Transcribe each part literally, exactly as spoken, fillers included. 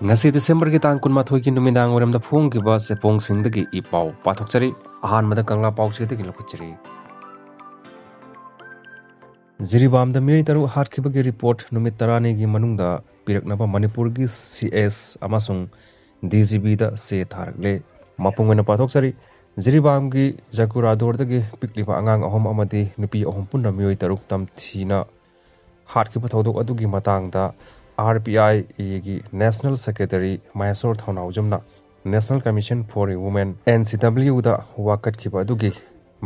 ꯉꯁꯤ ꯗꯤꯁꯦꯝꯕꯔꯒꯤ ꯇꯥꯡ ꯀꯨꯟꯃꯥꯊꯣꯏꯒꯤ ꯅꯨꯃꯤꯗꯥꯡ ꯋꯥꯏꯔꯝꯗ ꯐꯣꯡꯈꯤꯕ ꯆꯦꯐꯣꯡꯁꯤꯡꯗꯒꯤ ꯏ ꯄꯥꯎ ꯄꯥꯊꯣꯛꯆꯔꯤ꯫ ꯑꯍꯥꯟꯕꯗ ꯀꯪꯂꯥ ꯄꯥꯎꯆꯦꯗꯒꯤ ꯂꯧꯈꯠꯆꯔꯤ꯫ ꯖꯤꯔꯤꯕꯥꯝꯗ ꯃꯤꯑꯣꯏ ꯇꯔꯨꯛ ꯍꯥꯠꯈꯤꯕꯒꯤ ꯔꯤꯄꯣꯔꯠ ꯅꯨꯃꯤꯠ ꯇꯔꯥꯅꯤꯒꯤ ꯃꯅꯨꯡꯗ ꯄꯤꯔꯛꯅꯕ ꯃꯅꯤꯄꯨꯔꯒꯤ ꯁꯤ ꯑꯦꯁ ꯑꯃꯁꯨꯡ ꯗꯤ ꯖꯤ ꯕꯤꯗ ꯆꯦ ꯊꯥꯔꯛꯂꯦ꯫ ꯃꯄꯨꯡ ꯑꯣꯏꯅ ꯄꯥꯊꯣꯛꯆꯔꯤ꯫ ꯖꯤꯔꯤꯕꯥꯝꯒꯤ ꯖꯀꯨꯔꯥꯗꯣꯔꯗꯒꯤ ꯄꯤꯛꯂꯤꯕ ꯑꯉꯥꯡ ꯑꯍꯨꯝ ꯑꯃꯗꯤ ꯅꯨꯄꯤ ꯑꯍꯨꯝ ꯄꯨꯟꯅ ꯃꯤꯑꯣꯏ ꯇꯔꯨꯛ ꯇꯝꯊꯤꯅ ꯍꯥꯠꯈꯤꯕ ꯊꯧꯗꯣꯛ ꯑꯗꯨꯒꯤ ꯃꯇꯥꯡꯗ ꯑꯥꯔ ꯄꯤ ꯑꯥꯏ ꯑꯦꯒꯤ ꯅꯦꯁꯅꯦꯜ ꯁꯦꯀ꯭ꯔꯦꯇꯔꯤ ꯃꯍꯦꯁꯣꯔ ꯊꯧꯅꯥꯎꯖꯝꯅ National Commission for Women, N C ꯗꯕ꯭ꯂꯤꯌꯨꯗ ꯋꯥꯀꯠꯈꯤꯕ ꯑꯗꯨꯒꯤ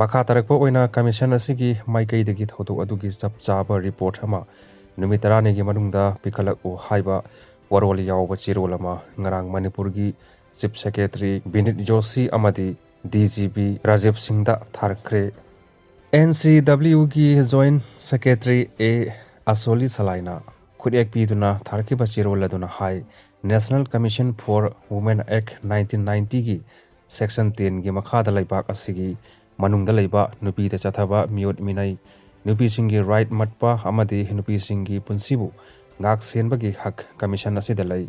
ꯃꯈꯥ ꯇꯥꯔꯛꯄ ꯑꯣꯏꯅ ꯀꯃꯤꯁꯟ ꯑꯁꯤꯒꯤ ꯃꯥꯏꯀꯩꯗꯒꯤ ꯊꯧꯗꯣꯛ ꯑꯗꯨꯒꯤ ꯆꯞ ꯆꯥꯕ ꯔꯤꯄꯣꯔꯠ ꯑꯃ ꯅꯨꯃꯤꯠ ꯇꯔꯥꯅꯤꯒꯤ ꯃꯅꯨꯡꯗ ꯄꯤꯈꯠꯂꯛꯎ ꯍꯥꯏꯕ ꯋꯥꯔꯣꯜ ꯌꯥꯎꯕ ꯆꯦꯔꯣꯜ ꯑꯃ ꯉꯔꯥꯡ ꯃꯅꯤꯄꯨꯔꯒꯤ ꯆꯤꯐ ꯁꯦꯀ꯭ꯔꯦꯇꯔꯤ ꯕꯤꯅꯤꯠ ꯖꯣꯁꯤ ꯑꯃꯗꯤ ꯗꯤ ꯖꯤ ꯕꯤ ꯔꯥꯖꯤꯕ ꯁꯤꯡꯗ ꯊꯥꯔꯛꯈ꯭ꯔꯦ꯫ ꯑꯦꯟ ꯁꯤ ꯗꯕ꯭ꯂꯤꯌꯨꯒꯤ ꯖꯣꯏꯟꯠ ꯁꯦꯀ꯭ꯔꯦꯇꯔꯤ ꯑꯦ ꯑꯁꯣꯂꯤ ꯁꯂꯥꯏꯅ ꯈꯨꯠꯌꯦꯛ ꯄꯤꯗꯨꯅ ꯊꯥꯔꯛꯈꯤꯕ ꯆꯦꯔꯣꯜ ꯑꯗꯨꯅ ꯍꯥꯏ, National Commission for Women Act nineteen ninety ꯒꯤ section ten ꯒꯤ ꯃꯈꯥꯗ ꯂꯩꯕꯥꯛ ꯑꯁꯤꯒꯤ ꯃꯅꯨꯡꯗ ꯂꯩꯕ ꯅꯨꯄꯤꯗ ꯆꯠꯊꯕ ꯃꯤꯑꯣꯠ ꯃꯤꯅꯩ, ꯅꯨꯄꯤꯁꯤꯡꯒꯤ ꯔꯥꯏꯠ ꯃꯠꯄ ꯑꯃꯗꯤ ꯅꯨꯄꯤꯁꯤꯡꯒꯤ ꯄꯨꯟꯁꯤꯕꯨ ꯉꯥꯛ ꯁꯦꯟꯕꯒꯤ ꯍꯛ ꯀꯃꯤꯁꯟ ꯑꯁꯤꯗ ꯂꯩ꯫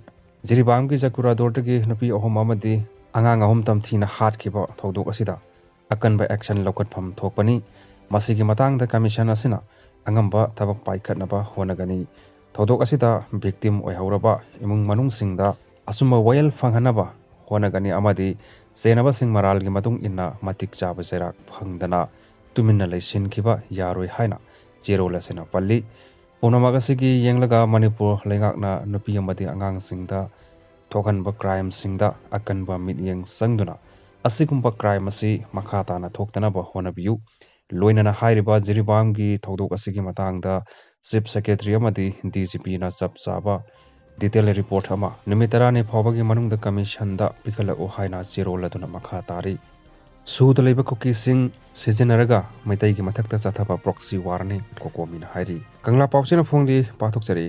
ꯖꯤꯔꯤꯕꯥꯝꯒꯤ ꯖꯀꯨꯔꯥꯗꯣꯔꯗꯒꯤ ꯅꯨꯄꯤ ꯑꯍꯨꯝ ꯑꯃꯗꯤ ꯑꯉꯥꯡ ꯑꯍꯨꯝ ꯇꯝꯊꯤꯅ ꯍꯥꯠꯈꯤꯕ ꯊꯧꯗꯣꯛ ꯑꯁꯤꯗ ꯑꯀꯟꯕ action ꯂꯧꯈꯠꯐꯝ ꯊꯣꯛꯄꯅꯤ꯫ ꯃꯁꯤꯒꯤ ꯃꯇꯥꯡꯗ ꯀꯃꯤꯁꯟ ꯑꯁꯤꯅ ꯑꯉꯝꯕ ꯊꯕꯛ ꯄꯥꯏꯈꯠꯅꯕ ꯍꯣꯠꯅꯒꯅꯤ꯫ ꯊꯧꯗꯣꯛ ꯑꯁꯤꯗ victim ꯑꯣꯏꯍꯧꯔꯕ ꯏꯃꯨꯡ ꯃꯅꯨꯡꯁꯤꯡꯗ ꯑꯆꯨꯝꯕ ꯋꯥꯌꯦꯜ ꯐꯪꯍꯟꯅꯕ ꯍꯣꯠꯅꯒꯅꯤ ꯑꯃꯗꯤ ꯆꯦꯟꯅꯕꯁꯤꯡ ꯃꯔꯥꯜꯒꯤ ꯃꯇꯨꯡ ꯏꯟꯅ ꯃꯇꯤꯛ ꯆꯥꯕ ꯆꯩꯔꯥꯛ ꯐꯪꯗꯅ ꯇꯨꯃꯤꯟꯅ ꯂꯩꯁꯤꯟꯈꯤꯕ ꯌꯥꯔꯣꯏ ꯍꯥꯏꯅ ꯆꯦꯔꯣꯜ ꯑꯁꯤꯅ ꯄꯜꯂꯤ꯫ ꯄꯨꯝꯅꯃꯛ ꯑꯁꯤꯒꯤ ꯌꯦꯡꯂꯒ ꯃꯅꯤꯄꯨꯔ ꯂꯩꯉꯥꯛꯅ ꯅꯨꯄꯤ ꯑꯃꯗꯤ ꯑꯉꯥꯡꯁꯤꯡꯗ ꯊꯣꯛꯍꯟꯕ crimeꯁꯤꯡꯗ ꯑꯀꯟꯕ ꯃꯤꯠꯌꯦꯡ ꯆꯪꯗꯨꯅ ꯑꯁꯤꯒꯨꯝꯕ crime ꯑꯁꯤ ꯃꯈꯥ ꯇꯥꯅ ꯊꯣꯛꯇꯅꯕ ꯍꯣꯠꯅꯕꯤꯌꯨ꯫ ꯂꯣꯏꯅꯅ ꯍꯥꯏꯔꯤꯕ ꯖꯤꯔꯤꯕꯥꯝꯒꯤ ꯊꯧꯗꯣꯛ ꯑꯁꯤꯒꯤ ꯃꯇꯥꯡꯗ ꯆꯤꯐ ꯁꯦꯀ꯭ꯔꯦꯇꯔꯤ ꯑꯃꯗꯤ ꯗꯤ ꯖꯤ ꯄꯤꯅ ꯆꯞ ꯆꯥꯕ detail report ꯑꯃ ꯅꯨꯃꯤꯠ ꯇꯔꯥꯅꯤ ꯐꯥꯎꯕꯒꯤ ꯃꯅꯨꯡꯗ ꯀꯃꯤꯁꯟꯗ ꯄꯤꯈꯠꯂꯛꯎ ꯍꯥꯏꯅ ꯆꯦꯔꯣꯜ ꯑꯗꯨꯅ ꯃꯈꯥ ꯇꯥꯔꯤ꯫ ꯁꯨꯗ ꯂꯩꯕ ꯀꯨꯀꯤꯁꯤꯡ ꯁꯤꯖꯤꯟꯅꯔꯒ ꯃꯩꯇꯩꯒꯤ ꯃꯊꯛꯇ ꯆꯠꯊꯕ proxy warꯅꯤ, ꯀꯣꯀꯣꯃꯤꯅ ꯍꯥꯏꯔꯤ꯫ ꯀꯪꯂꯥ ꯄꯥꯎꯆꯦꯅ ꯐꯣꯡꯂꯤ, ꯄꯥꯊꯣꯛꯆꯔꯤ꯫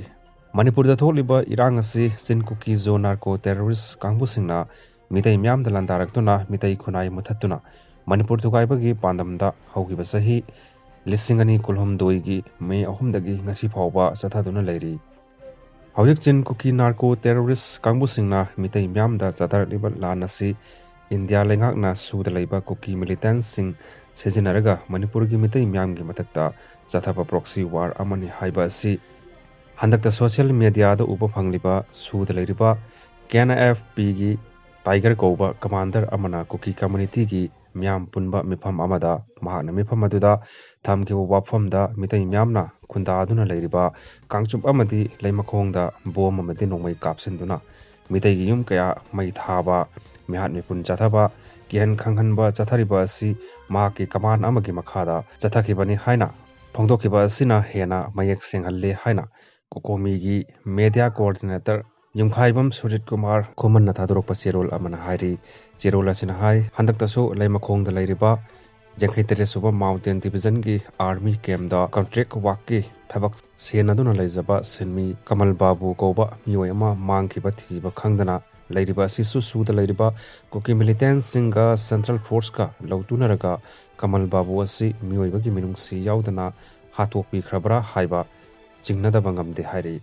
ꯃꯅꯤꯄꯨꯔꯗ ꯊꯣꯛꯂꯤꯕ ꯏꯔꯥꯡ ꯑꯁꯤ ꯆꯤꯟ ꯀꯨꯀꯤ ꯖꯣ narco terrorist ꯀꯥꯡꯕꯨꯁꯤꯡꯅ ꯃꯤꯇꯩ ꯃꯤꯌꯥꯝꯗ ꯂꯥꯟꯗꯥꯔꯛꯇꯨꯅ ꯃꯤꯇꯩ ꯈꯨꯟꯅꯥꯏ ꯃꯨꯊꯠꯇꯨꯅ ꯃꯅꯤꯄꯨꯔ ꯊꯨꯒꯥꯏꯕꯒꯤ ꯄꯥꯟꯗꯝꯗ ꯍꯧꯈꯤꯕ ꯆꯍꯤ ꯂꯤꯁꯤꯡ ꯑꯅꯤ ꯀꯨꯟꯍꯨꯝꯗꯣꯏꯒꯤ ꯃꯦ ꯑꯍꯨꯝꯗꯒꯤ ꯉꯁꯤ ꯐꯥꯎꯕ ꯆꯠꯊꯗꯨꯅ ꯂꯩꯔꯤ꯫ ꯍꯧꯖꯤꯛ ꯆꯤꯟ ꯀꯨꯀꯤ ꯅꯥꯔꯀꯣ ꯇꯦꯔꯣꯔꯤꯁ ꯀꯥꯡꯕꯨꯁꯤꯡꯅ ꯃꯤꯇꯩ ꯃꯤꯌꯥꯝꯗ ꯆꯠꯊꯔꯛꯂꯤꯕ ꯂꯥꯟ ꯑꯁꯤ ꯏꯟꯗꯤꯌꯥ ꯂꯩꯉꯥꯛꯅ ꯁꯨꯗ ꯂꯩꯕ ꯀꯨꯀꯤ ꯃꯤꯂꯤꯇꯦꯟꯁꯤꯡ ꯁꯤꯖꯤꯟꯅꯔꯒ ꯃꯅꯤꯄꯨꯔꯒꯤ ꯃꯤꯇꯩ ꯃꯤꯌꯥꯝꯒꯤ ꯃꯊꯛꯇ ꯆꯠꯊꯕ ꯄ꯭ꯔꯣꯛꯁꯤ ꯋꯥꯔ ꯑꯃꯅꯤ ꯍꯥꯏꯕ ꯑꯁꯤ ꯍꯟꯗꯛꯇ ꯁꯣꯁꯤꯌꯦꯜ ꯃꯦꯗꯤꯌꯥꯗ ꯎꯕ ꯐꯪꯂꯤꯕ ꯁꯨꯗ ꯂꯩꯔꯤꯕ ꯀꯦ ꯑꯦꯟ ꯑꯦꯐ ꯄꯤꯒꯤ ꯇꯥꯏꯒꯔ ꯀꯧꯕ ꯀꯃꯥꯟꯗꯔ ꯑꯃꯅ ꯀꯨꯀꯤ ꯀꯝꯃꯨꯅꯤꯇꯤꯒꯤ ꯃꯤꯌꯥꯝ ꯄꯨꯟꯕ ꯃꯤꯐꯝ ꯑꯃꯗ ꯃꯍꯥꯛꯅ ꯃꯤꯐꯝ ꯑꯗꯨꯗ ꯊꯝꯈꯤꯕ ꯋꯥꯐꯝꯗ ꯃꯤꯇꯩ ꯃꯤꯌꯥꯝꯅ ꯈꯨꯟꯗꯥꯗꯨꯅ ꯂꯩꯔꯤꯕ ꯀꯥꯡꯆꯨꯞ ꯑꯃꯗꯤ ꯂꯩꯃꯈꯣꯡꯗ ꯕꯣꯝ ꯑꯃꯗꯤ ꯅꯣꯡꯃꯩ ꯀꯥꯞꯁꯤꯟꯗꯨꯅ ꯃꯤꯇꯩꯒꯤ ꯌꯨꯝ ꯀꯌꯥ ꯃꯩ ꯊꯥꯕ, ꯃꯤꯍꯥꯠ ꯃꯤꯄꯨꯟ ꯆꯠꯊꯕ, ꯀꯤꯍꯟ ꯈꯪꯍꯟꯕ ꯆꯠꯊꯔꯤꯕ ꯑꯁꯤ ꯃꯍꯥꯛꯀꯤ ꯀꯃꯥꯟ ꯑꯃꯒꯤ ꯃꯈꯥꯗ ꯆꯠꯊꯈꯤꯕꯅꯤ ꯍꯥꯏꯅ ꯐꯣꯡꯗꯣꯛꯈꯤꯕ ꯑꯁꯤꯅ ꯍꯦꯟꯅ ꯃꯌꯦꯛ ꯁꯦꯡꯍꯜꯂꯦ ꯍꯥꯏꯅ ꯀꯣꯀꯣꯃꯤꯒꯤ ꯃꯦꯗꯤꯌꯥ ꯀꯣꯑꯣꯔꯗꯤꯅꯦꯇꯔ ꯌꯨꯝꯈꯥꯏꯕꯝ ꯁꯨꯔꯖꯤꯠ ꯀꯨꯃꯥꯔ ꯈꯨꯃꯟꯅ ꯊꯥꯗꯣꯔꯛꯄ ꯆꯦꯔꯣꯜ ꯑꯃꯅ ꯍꯥꯏꯔꯤ꯫ ꯆꯦꯔꯣꯜ ꯑꯁꯤꯅ ꯍꯥꯏ, ꯍꯟꯗꯛꯇꯁꯨ ꯂꯩꯃꯈꯣꯡꯗ ꯂꯩꯔꯤꯕ ꯌꯥꯡꯈꯩ ꯇꯔꯦꯠ ꯁꯨꯕ ꯃꯥꯎꯟꯇꯦꯟ ꯗꯤꯕꯤꯖꯟꯒꯤ ꯑꯥꯔꯃꯤ ꯀꯦꯝꯗ ꯀꯟꯇ꯭ꯔꯦꯛ ꯋꯥꯛꯀꯤ ꯊꯕꯛ ꯁꯦꯟꯅꯗꯨꯅ ꯂꯩꯖꯕ ꯁꯤꯟꯃꯤ ꯀꯃꯜ ꯕꯥꯕꯨ ꯀꯧꯕ ꯃꯤꯑꯣꯏ ꯑꯃ ꯃꯥꯡꯈꯤꯕ ꯊꯤꯕ ꯈꯪꯗꯅ ꯂꯩꯔꯤꯕ ꯑꯁꯤꯁꯨ ꯁꯨꯗ ꯂꯩꯔꯤꯕ ꯀꯨꯀꯤ ꯃꯤꯂꯤꯇꯦꯟꯁꯤꯡꯒ ꯁꯦꯟꯇ꯭ꯔꯦꯜ ꯐꯣꯔꯁꯀ ꯂꯧꯇꯨꯅꯔꯒ ꯀꯃꯜ ꯕꯥꯕꯨ ꯑꯁꯤ ꯃꯤꯑꯣꯏꯕꯒꯤ ꯃꯤꯅꯨꯡꯁꯤ ꯌꯥꯎꯗꯅ ꯍꯥꯠꯇꯣꯛꯄꯤꯈ꯭ꯔꯕ꯭ꯔꯥ ꯍꯥꯏꯕ ꯆꯤꯡꯅꯗꯕ ꯉꯝꯗꯦ ꯍꯥꯏꯔꯤ꯫